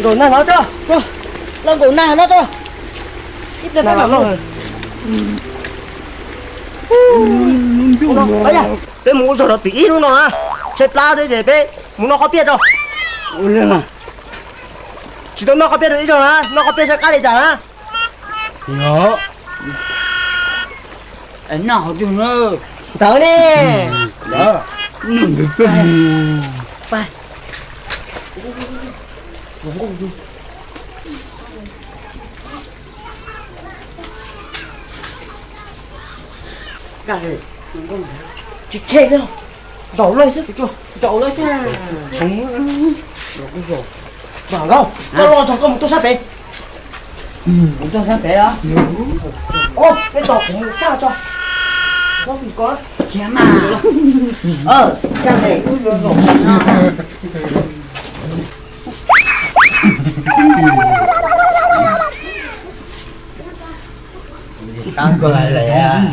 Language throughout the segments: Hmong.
Nkaum nag no tso, los nkaum nag no tso. Ib pliag peb mam los. Peb mus ua zog rau tim ib hnub no na, tshaib plab thiab ces peb mus noj qhob piaj tso. Tsis tau noj qhob piaj rau ib zaug na, noj qhob piaj saib qab li cas na. Noj qhov twg na? Ntawd ne. Tsis khe li, zaum lawm xwb, zaum lawm xwb. Vam Nkauj, koj los txog koj mus tuaj sab pem. Mus tuaj sab pem os. Peb tos kuv mus sab tso. Koj mus koj. Khiav mas. Cas pem wb yuav zaum no. Qab koj lawm,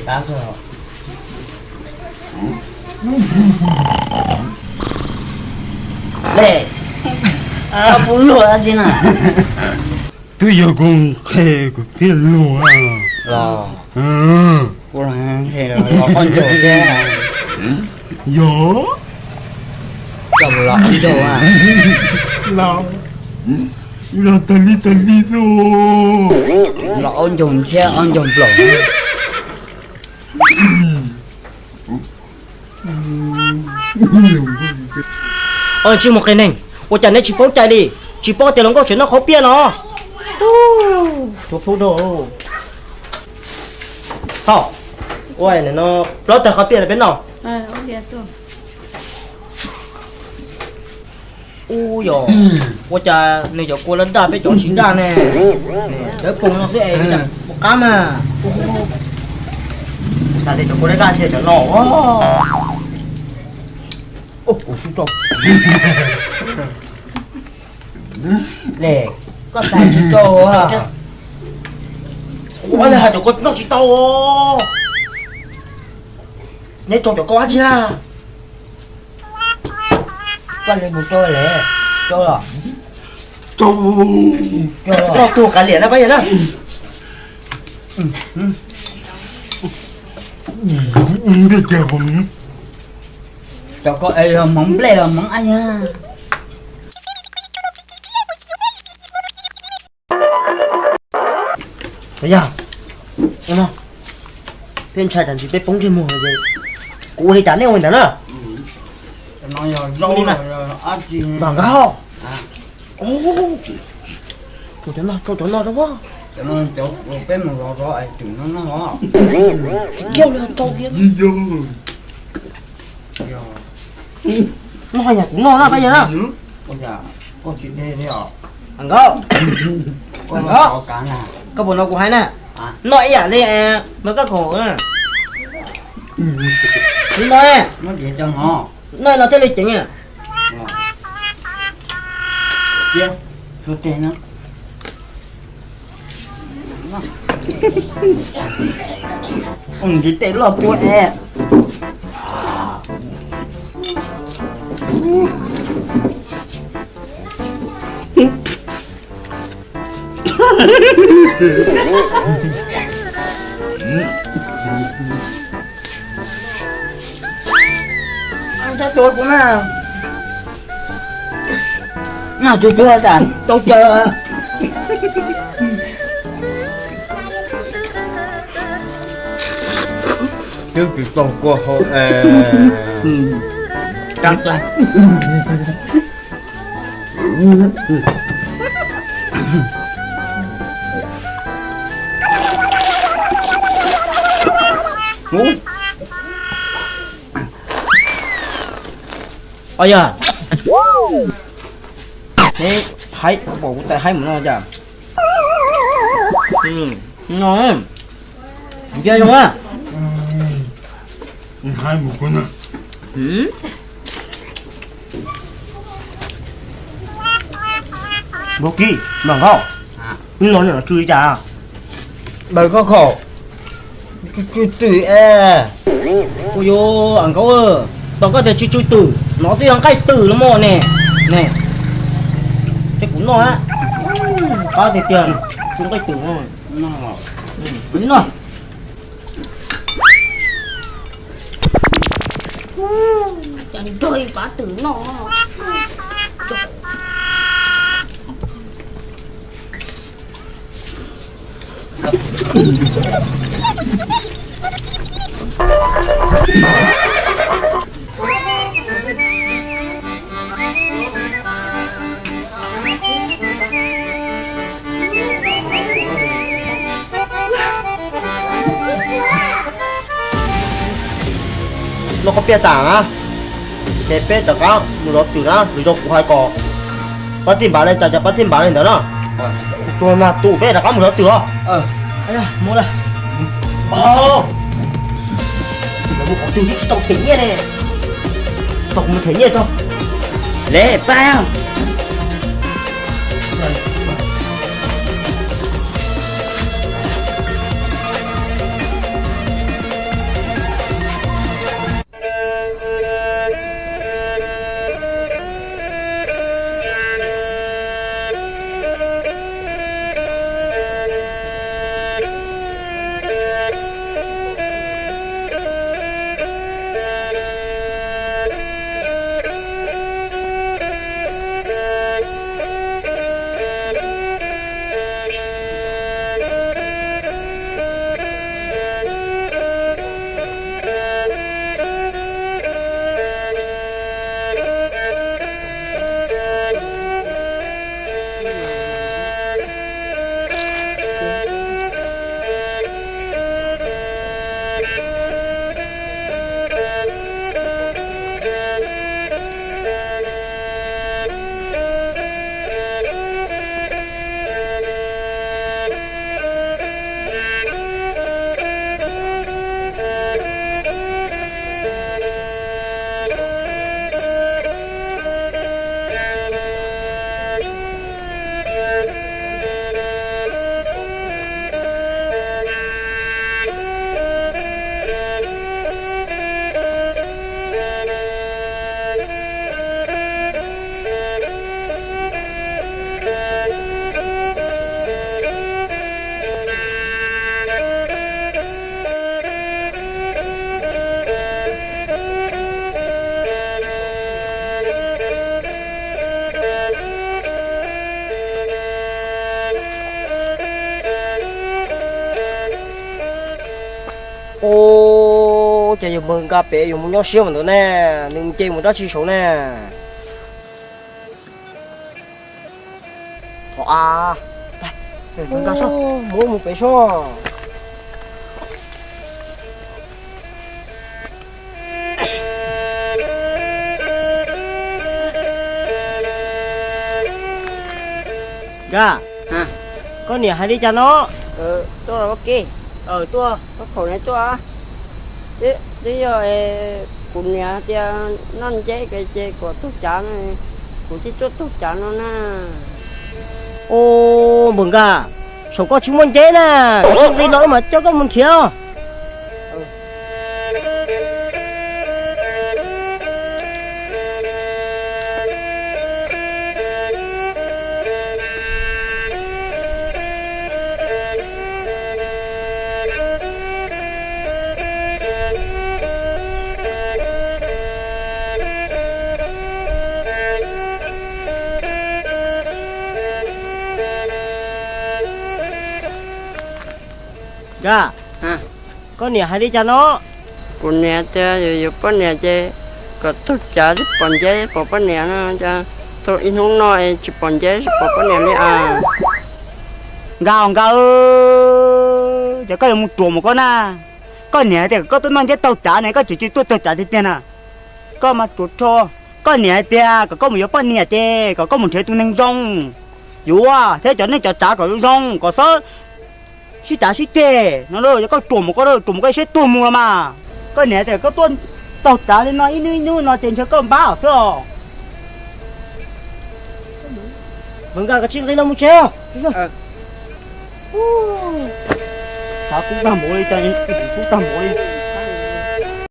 qab koj. Le, koj pub luag dab tsi na? Twb yog koj qhia kuv thiaj luag. Los, kuv los qhia los koj ncaug thiab. Yog, koj mus los ob ncaug a. Los, los tag li tag li xwb. Los ob ncaug thiab ob ncaug nplaum. Ob tsis muaj qee neeg, ua cas neb tsis paub cai li, tsis paub tias hluas nkauj tseem noj qhov piaj no. Tub, tus pub rau. Thaum, ua no plaub tawg qhov piaj no peb noj. Ub yog, ua cas nws cov kua daj daj peb cov tsis daj ne? Dawb paug no xwb es ua qab mas. Kuv xav tias cov kua daj daj ntshe cov no. Ub, kuv xub rau. Ne, koj xav tsis tau. Ua li hais cov kua noj tsis tau. Neb rau cov koj dab tsi na? Koj li mus rau le, rau los. Rau, rau tuag kav liam na pab yawg na. Cov koj es yog hmoov nplej los hmoov ab yag. Yog, peb ntshai tsam ntsis peb poob ntsej muag ces kuv ua li cas neb ua li ntawd na. Vam Nkauj, tus cov no, cov no rau. Peb mus zov zov es twm no no. Kiag li rau kiag. Noj yam kuv noj na pab yawg na. Koj tsis de li os. Vam Nkauj, koj puas hnov kuv hais na? Noj ib yam li mas koj khoom. Noj, noj no thiaj li ceev. Ntiv tes loj tua es. Txhob tua kuv na. Noj tsuag tsuag tas tau caw. Twb tsis tau kua hau. Kab tag. Os yog, peb haib, pom kuv tais haib mus no cas. No, nce zoo a. Npawg Kib, Vam Nkauj, no tsw li cas? Daws koj khaum, tsw twm es. Ua yuav Vam Nkauj, Tom koj tias tsw tsw twm, no twb yog nqaij twm los mas ne. Ne, ces kuv noj a. Qab tiag tiag, tsw nqaij twm. Noj. Cas nrog ib pab twm noj. Noj koj piaj tas na, ces peb rov qab mus zov twm na. Lwm zaus kuv hais kom pab tij npam li cas ces pab tij npam li ntawd na. Tsuag nag tus peb rov qab mus zov twm os. Mus lawm. Lawv mus qhov twg twb tsis tau them nyiaj ne. Tau kuv mus them nyiaj tso. Le pab. Ua cas yus npawg Nkaj pem yus mus nyob siab mus ntawd ne, nws nce mus dab tsi saud ne? Ov a, npawg Nkaj soj, mus mus pem soj. Nkaj, koj niam hais li cas no? Tuaj, tuaj, twb yog kuv niam tias noj nceb ces kom taug cav, kuv thiaj tuaj taug cav no na. Ua, npawg Nkaj, saum koj tsis muaj nceb na, koj tsis nqi los wb mam coj koj mus nrhiav. Nkaj, koj niam hais li cas no? Kuv niam tias yus poj niam ces kom taug cav thiaj pom nceb pom poj niam no, cas tau ib hnub no es tsis pom nceb tsis pom poj niam li as. Nkaj, Nkaj, ces koj yuav mus ruam mus koj na. Koj niam tias kom koj tuaj noj nceb taug cav ne, koj tseem tsis tuaj taug cav tiag tiag na. Koj mas ruam rho. Koj niam hais tias kom koj mus yuav poj niam ces kom koj mus nrhiav tus neeg zoo, yuav thiab cov neej cov tsav kom zoo zoo, kom txhob sib cav sib ceg no. Yog koj ruam mus koj, ruam mus koj siab tuag mus los mas. Koj niam tias koj tuaj taug cav li no ib hnub ib hnub no ces ntshe koj npab xwb os. Npawg Nkaj, koj tsis nqis los mus tsev. Tav kub tag npaum li, kub tag npaum li.